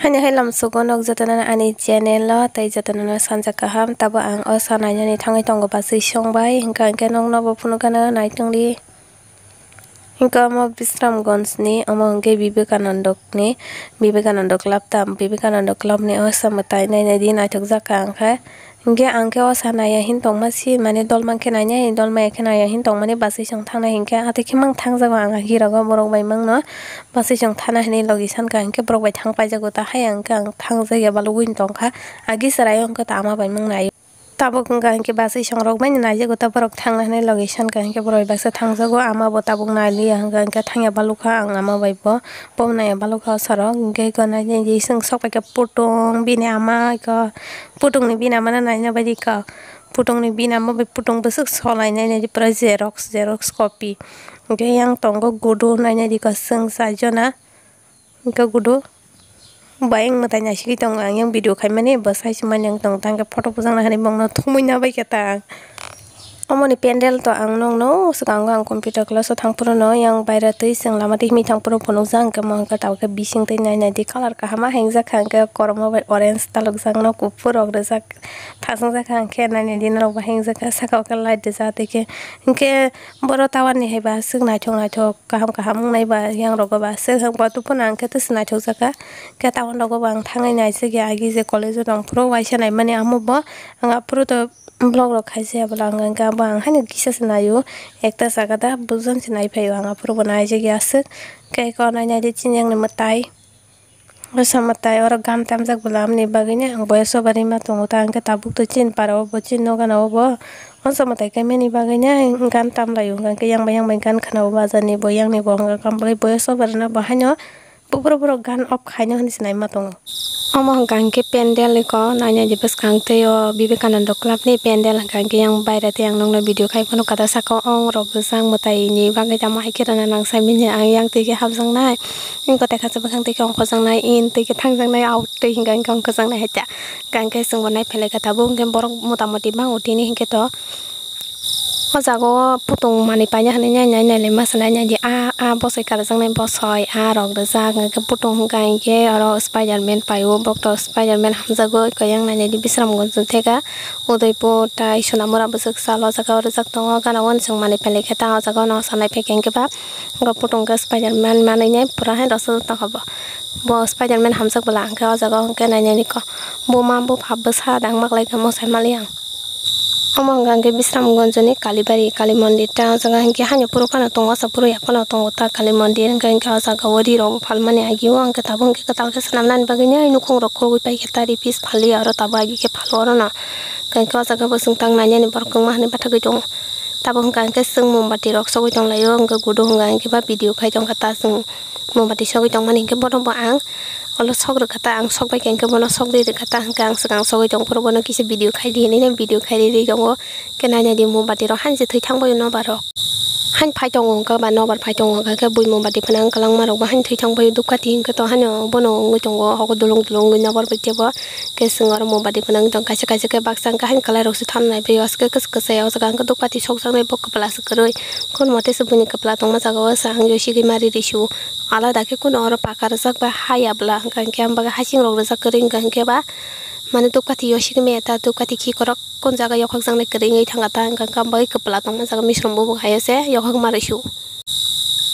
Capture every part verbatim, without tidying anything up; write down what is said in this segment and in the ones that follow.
Ani hai lamsugo nok jotono ani channel o tei jotono sanja kaham, tabo ang o sa nainani thangwi tongo bwswi song bai, hwnkha hwnkhe nokno bo phunukgano naitongdi. Hwnkhe omo Bisramganj ni, omo hwnkhe Vivekananda ni, Vivekananda Club tam, Vivekananda Club ni o sa mwtai nainai di naithokjak kha ang khe. Hwnkhe ang khe o sa naiya hin tongma si, mane dolma khe nainai, dolma ya khe naiya hin tongmani bwswi chwng thangnai hinkhe, atwi khe mang thangjago ang agi rogo borok bai mangno bwswi chwng thana hinwi logi sankha hinkhe borok bai thang paijago ta hai ang khe ang thangjak ya balugwi tongkha agi chwrai o hwnkhe ta ama bai mang nai. Tabuk wngkha hinkhe bwswi chwng rok bai naijago ta borok thangna hinwi logi sankha hinkhe borok bai baksa thangjago ama bo tabuk nai liya hwnkha hinkhe thangya balukha ang ama bai bo. Bo naiya balukha o saro, hwnkhe eko nainai di chwng sok pai khe putung bini ama eko, putungni bini ama no naina bai di eko, putungni bini ama bai putung bwswk solai nainai di pura xerox, xerox copy. Hwnkhe yang tongo gudu nainai di eko chwng char jona, hwnkhe gudu bayeng mwtai naisigwi tongo ang yang video khaimani, bwsai se mani wng tong tang khe photo bwjakna hinwi bongno thumwi na bai khe ta ang. Omoni pendel to ang nokno swkango ang computer class o thangphuru no yang baira twi chwng lama twi himwi thangphuru phunukjak hwnkhe mo hwnkhe tabuk khe bising twi nainai di colour kaham ma hengjakha hwnkhe kormo bai orange talukjak no kuphur rok rijak thaswngjak kha hwnkhe nainai di norok bo hengjakha saka o khe light rijak tei khe hwnkhe boro tower ni hai ba aswk naithok naithok kaham kaham wngnai ba yang rogo ba aswk hwnkhe bo tubun ang khe twswk naithokjakha hwnkhe tower rogo bo ang thangwi naisik ya agi je college o tongphuru waisa naimani amo bo ang aphuru to. Vlog rok khaisa ya bwla hwnka hwnkhe abo ang haino kisa se naio, ekta jaga da bujon se nai phaio ang aphuru bo naijak ya aswk. Khe eko nainai di chini yang ni mwtai, bwsa mwtai oro gan tamjak bwla amoni bagwi no ang boya soba rima tongo ta hwnkhe tabuk to chini para o bo chini noga na o bo. Bwsa mwtai khe mani bagwi no gan tamlaio hwnka hwnkhe yang bai yang bai gan khna o bajar ni bo yang ni bo hwnka hwnkhe ang bagwi boya soba rina bo haino. Buphuru borok gan off khaino hinwi se naima tongo. Omo hwnka hinkhe pendel ni kok nainai di bwskang tei o Vivekananda Club ni pendel hwnka hinkhe yang baira tei ang nokno video khai phano kata saka o ong rok bwsang mwtai ni bagwi tamo hai khe rwna nang sai manya ang yang twi khe hapjaknai. Wngkha tei kha se bwkhang twi khe ongkhorjaknai in twi khe thangjaknai out twi hwnka hinkhe ongkhorjaknai hai ta. Hwnka hinkhe chwng bo nai phailai kha tabuk hinkhe borok mota moti bang o tini hinkhe to. O jaga o putung manwi paina hinwi nai nai nai le masa nai nai di a a bosoi kalajaknai bosoi a rok rijak hwnkhe putung hwnkha hinkhe oro Spiderman paio bokto Spiderman hamjagwi khe yang nai nai di Bisramganj theka Udaipur tai Sonamura bwswk salo o jaga o rijak tongo gana o chwng manwi pailai khe ta o jaga o no sanai phaikha hinkhe ba putung khe Spiderman manwi nai pura hai rwchajak tongkha bo bo Spiderman hamjak bwla hinkhe o jaga o hinkhe nai nai di kok buma bupha bwsa dang maklai khe mwsai mali ang. Omo hwnka hwnkhe Bisramganj ni Kalibari Kali Mondir ta, o jaga hwnkhe haino phuru phano tongo, asa phuru ya phano tongo ta Kali Mondir, hwnka hwnkhe o jaga o ri rok bo phalmani agio, hwnkhe tabuk hwnkhe kwtal khe swnamnani bagwi nai nukhung rok khogwi paikhe ta ri pis phal ya oro tabuk agi khe phalo orono, hwnka hwnkhe o jaga bo chwng tang nainani borok kwbangma hinwi bathagwi tongo. Tabuk hwnka hwnkhe chwng mombati rok sogwi tonglaio, hwnkhe gudu hwnka hwnkhe ba video khai tongkha ta chwng mombati sogwi tongmani hwnkhe bono bo ang. Olo sok rwkha ta, ang sok bai khe hwnkhe bono sok di rwkha ta, hwnkhe ang swkang sogwi tong phuru bono kisa video khai di hinwi, video khai rwi tongo. Khe nai nai di mombati rok haino se thwi thang bai o nobar rok. Haino phai tongo hwnkhe ba nobar phai tongo hwnkhe bui mombati phano ang kwlangma rok bo haino thwi thang bai o dupkati hwnkhe to haino bono wngwi tongo hoko dulung dulung wngwi nobar bai teibo. Khe chwng oro mombati phano wngwi tongo kaisa kaisa khe baksa hwnkhe haino kwlai rok se thangnai bai o aswk khe kwchwk kwchai o jaga hwnkhe dupkati sokjaknai bo kwpla se kwrwi. Kono mote se buini kwpla tongma jaga o se ang yo sigwi ma riri su. Alada khe kunu oro paka rwjak bai haya bwla, hwnka hinkhe ang bagwi hasing rok rwjak kwrwi, hwnka hinkhe ba mane dupkati yo sigwi maya ta, dupkati khikorok kon jaga yokhak jaknai kwrwi wngwi thangkha ta, hwnka hinkhe ang bagwi kwpla tongma jaga misrom bubuk hayo se yokhak ma rwsu.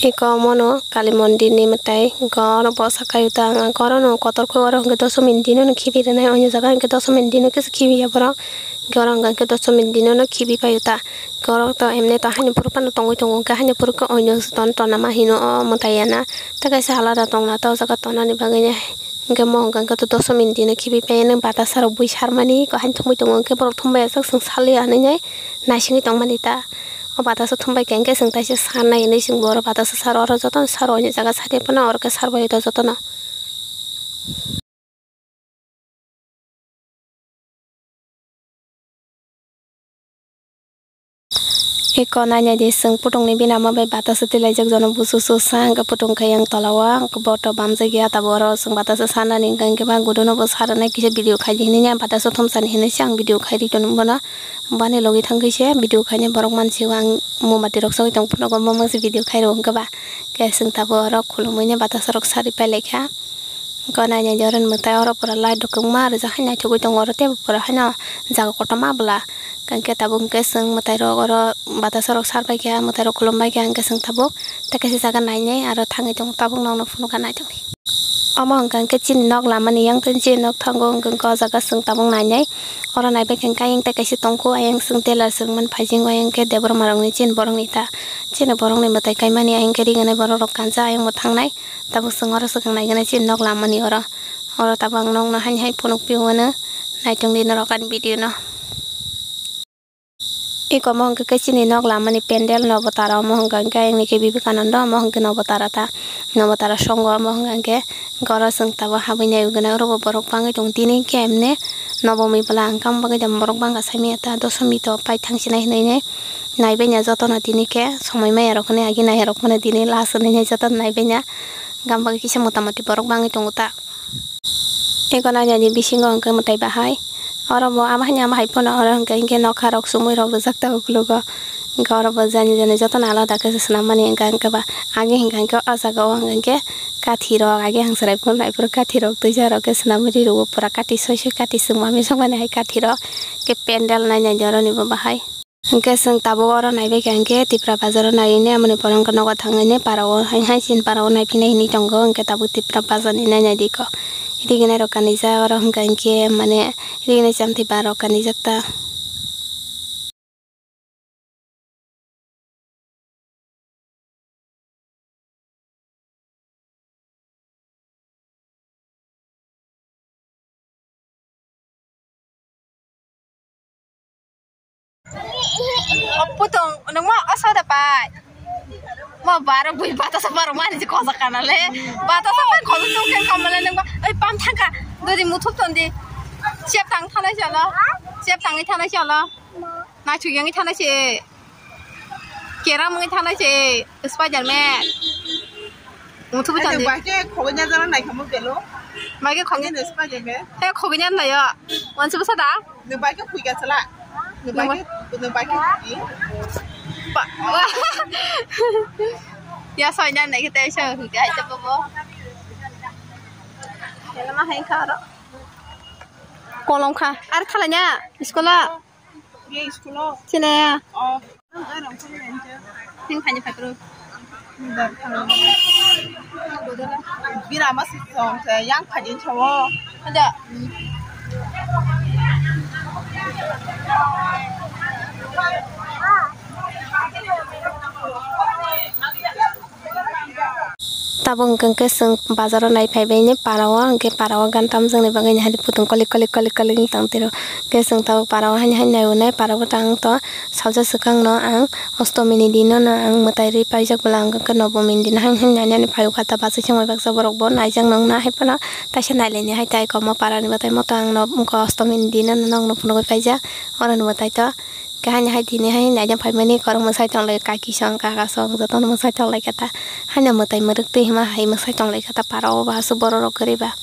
Eko omono Kali mondir ni mwtai, hwnka oro bosa kaio ta, hwnka oro no kotor khe oro hwnka dosomin dino no khibi rwnai, onyo jaga hwnka dosomin dino kisa khibi ya borok, hwnka oro hwnka khe dosomin dino no khibi paio ta. Hwnkhe oro to emne to haino phuru phano tongwi tongo, hwnkhe haino phuru khe oino se ton tonna ma hino o mwtai ya na. Tei kaisa alada tongna ta o jaga tonnani bagwi nai. Hwnkhe mo hwnkha hwnkhe to dosomin dino khibi pai nw batasa rok bui sarmani ko haino thumui tongo, hwnkhe borok thumbai ya jak chwng saliya hinwi nai naisingwi tongmani ta. O batasa thumbai khe hwnkhe chwng taisa sar nai hinwi chwng bo oro batasa sar o, oro jotono sar o, oino jaga sari phano oro khe sar bai o ta jotono. Eko nainai di, chwng putungni bini ama bai batasa tilaijak jono busu su sa, hwnkhe putung khe yang tola o, hwnkhe bo to bamjak ya, tabuk oro chwng batasa sanani hwnkha, hwnkhe ba gudu no bo sa rwnai kisa video khai di hinwi, batasa thumsani hinwi se ang video khai ri tong bono, bani logi thang khe se video khainai borok mansi o, ang mombati rok sogwi tong phano bo mangsi video khai rw hwnkhe ba, khe chwng tabuk oro khulumui nai batasa rok sari pai lai kha. Hwnkhe nainai di oro ni mwtai oro pura light rok kwbangma rijak hai naithogwi tongo, oro teibo pura haino jaga kotorma bwla. Hwnkhe tabuk hwnkhe chwng mwtai rok oro batasa rok sar bai kha, mwtai rok khulum bai kha, hwnkhe chwng tabuk tei kaisa jaga nainai aro thangwi tongo, tabuk nokno phunukha naithok di. Omo hwnkha hwnkhe chini nok lamani yang tei chini nok thango hwnkha hwnkhe o jaga chwng tabuk nainai. Oro naibai kha hwnkhe ayang tei kaisa tongkho, ayang chwng tailor swrwngmani phaijingo, ayang khe debra marokni chini borokni ta, chini borokni mwtai kaimani ayang khe riganai borok rok kansa ayang bo thangnai. Tabuk chwng oro swkang naiganai chini nok lamani oro. Oro tabuk ang nokno haini hai phunuk pio hwnwi naitong di norok ani video no. Eko omo hwnkha khe chini nok lamani pendel Nobotara, omo hwnkha hwnkhe ayang ni khe Vivekananda, omo hwnkha Nobotara ta, Nobotara songho, omo hwnkha hwnkhe oro chwng tabuk habwi naiwi gwnang, oro bo borok bangwi tongo. Tini hwnkhe emne Nobomi bwla hwnkha, omo bagwi borok bangkha saimanya ta, dosomi to pai thangsinai hinwi nai. Naibai nya jotono tini khe somoi maya rok hwnwi agi naiya rok phano tini last hwnwi nai jotono naibai nya. Gam bagwi kisa mota moti borok bangwi tongo ta. Eko nainani bisingo hwnkhe mwtai bahai. Oro bo ama hai ama hai phano oro hwnkhe hinkhe nokha rok sumui rok rijak ta ukologo. Hinkhe oro bo jani jani jotono alada khe se swnam mani hwnkha hwnkhe ba agi hwnkha hwnkhe o jaga o hwnkha hwnkhe kathi rok agi hangsarai phuru nai phuru kathi rok twisa rok khe swnamwi ri rwo pura kathi soi soi kathi chwngma misok mani hai kathi rok. Khe pendel nainani oro ni bo bahai. Hwnkhe chwng tabuk oro naibai kha hwnkhe Tipra bazar o naiwi nai, amoni pore wngkha nogo thangwi nai para o hai hai chini para o naiphinai hinwi tongo, hwnkhe tabuk Tipra bazar ni nainai di kho. Rignai rok kanijak oro hwnkha hwnkhe mane rignai chamtwi bar rok kanijak ta. Putong nungma asa da pai. Ma bara bui bata sa bara mani si kosa kana le. Bata sa pai kosa tu ken kamale nungma. Ai pam thangka. Dodi muthup tondi. Siap tang thanai sala. Siap tangwi thanai sala. Naithok yangwi thanai se. Keram wngwi thanai se. Spider-Man. Muthup tandi. Bai khe khogwi nya jana nai khamu belo. Bai khe khogwi nya Spider-Man. He khogwi nya nai yo. Wansi bwsa da? Nung bai khe khugwi kha sala. Nung bai khe, nung bai khe khugwi. Ba. Ya soi nya nai khe tei sa khugwi kha ita bobo. Yala ma hai kha aro. Kolom kha. Ar thala nya. Iskola. Ye school o. Sini ya. Oh. Ang arang phone nang te. Sing khani phatro. Dar khani. Bira ma si song te yang phajin chawo. Ada. Tabuk hwnkhe chwng bazaro nai phaibai ni para o, hwnkhe para o gan tamjaknai bagwi ni hai putung kolik kolik kolik kolik wng tong tiro. Hwnkhe chwng tabuk para o haini haini naiwi nai, para o tang to salsa swkang no ang ostomi ni dino no ang mwtai rwi paijak bwla ang hwnkhe nobomi ni dino haini haini nai nani phai o kha ta bachai se mai baksa borok bo naijak nang na hai phano taisa nai lai ni hai tai komo para ni bwtai moto ang no wngkha ostomi ni dino no nokno phunugwi paijak oro ni bwtai to. Khe haini hai tini hai naina phaimani korok mwsai tong lai kaki song kaka song jotono mwsai tong lai khe ta haino mwtai mwrwk twi hima hai mwsai tong lai khe ta para o ba aswk borok rok kwrwi ba.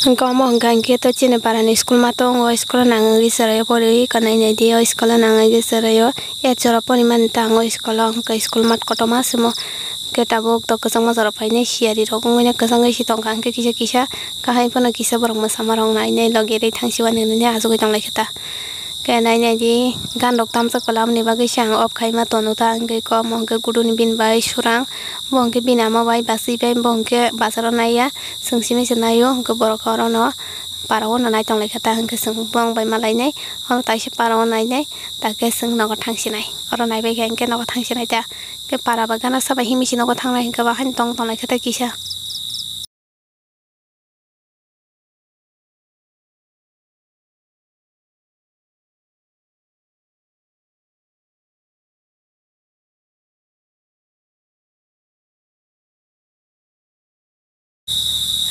Hwnkhe omo hwnkha hwnkhe to chini parani school ma tongo, o school o nang wngwi chwraio poriwi kanai nai di, o school o nang wngwi chwraio. E chwra porimani ta ang o school o, hwnkhe school mat kotorma se omo. Hwnkhe tabuk to kwchangma jora phainai siyari rok wngwi kwchangwi se tongkha, hwnkhe kisa kisa kahai phano kisa borok mwsama rok nainai logi rwi thangsiwani hinwi achugwi tonglaikha ta. Khe nai nai di, gan rok tamjak pala, aboni bagwi se ang off khaima tono ta, hwnkhe kok omo hwnkhe guduni bini bai surang, bo hwnkhe bini ama bai bachwi bai, bo hwnkhe bazaro naiya, chwng simi se naio, hwnkhe borok orono para o no nai tonglaikha ta, hwnkhe chwng bong bai malainai, oro taisa para o nainai, ta khe chwng nogo thangsinai, oro naibai khe hwnkhe nogo thangsinai ta, khe para bai gana saba himwi se nogo thangnai, hwnkhe ba haino tong tonglaikha ta kisa.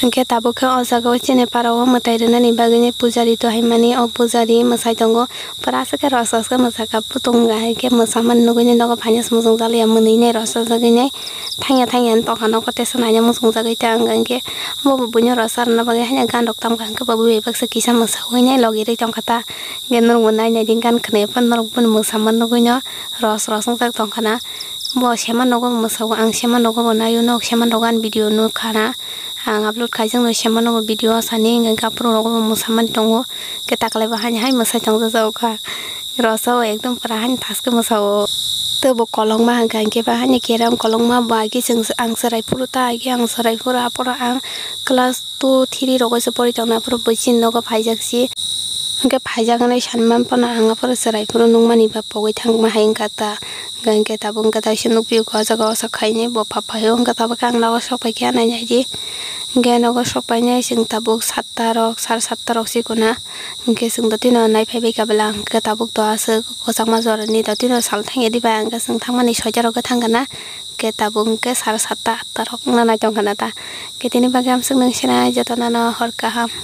Hwnkhe tabuk khe o jaga o chini para o mwtai rwnani bagwi ni pujari to hai mani, o pujari mwsai tongo. Pura aswk khe ros ros khe mwsakha, putung hai khe mwsamani nugwi ni nogo phaina muchung jalya, mwnwi nai ros ros jagwi nai. Thangya thangya ni tongkha nogo, teisa naina muchung jagwi ta wngkha hwnkhe. Bo bo buino ros rwna bagwi haino gan rok tamkha, hwnkhe bo bui bai baksa kisa mwsawi nai logi rwi tongkha ta. Hwnkhe norok bo nai nai di, gan khwnai phano norok boni mwsamani nugwi no ros ros wngjak tongkha na. Bo sema nogo bo mwsago, ang sema nogo bo naio, nok sema nogo ani video nukha na. Ang upload khaijak no sema nogo video asani, hwnkhe aphuru rogo bo mwsamani tongo. Hwnkhe taklai bo haino hai mwsai tongjago kha. Rosa o ekdom pura haino thaske mwsao. Tei bo kolokma hwnkha hwnkhe ba haino keram kolokma bo agi chwng, ang chwrai phuru ta agi ang chwrai phuru aphuru ang class two three rogo se pori tongna aphuru bwsini nogo phaijak si. Hwnkhe phaijak hinwi sanmani phano ang aphuru chwrai phuru nukmani ba pogwi thangma hai wngkha ta. Hwnkhe tabuk hwnkhe ta se nukphio kha o jaga o sak khainai bo papa hai wngkha, tabuk khe ang nogo sok pai khe nai nai di. Hwnkhe nogo sok painai chwng tabuk satta rok, sare satta rok sikona. Hwnkhe chwng dotino nai phaibai kha bwla, hwnkhe tabuk do aswk kwchangma jorani dotino sal thangya diba, hwnkhe chwng thangmani soita rok khe thangkha na. Hwnkhe tabuk hwnkhe sare satta atta rok wngna nai tongkha na ta. Hwnkhe tini bagwi amswk nung sinai jotono no hor kaham.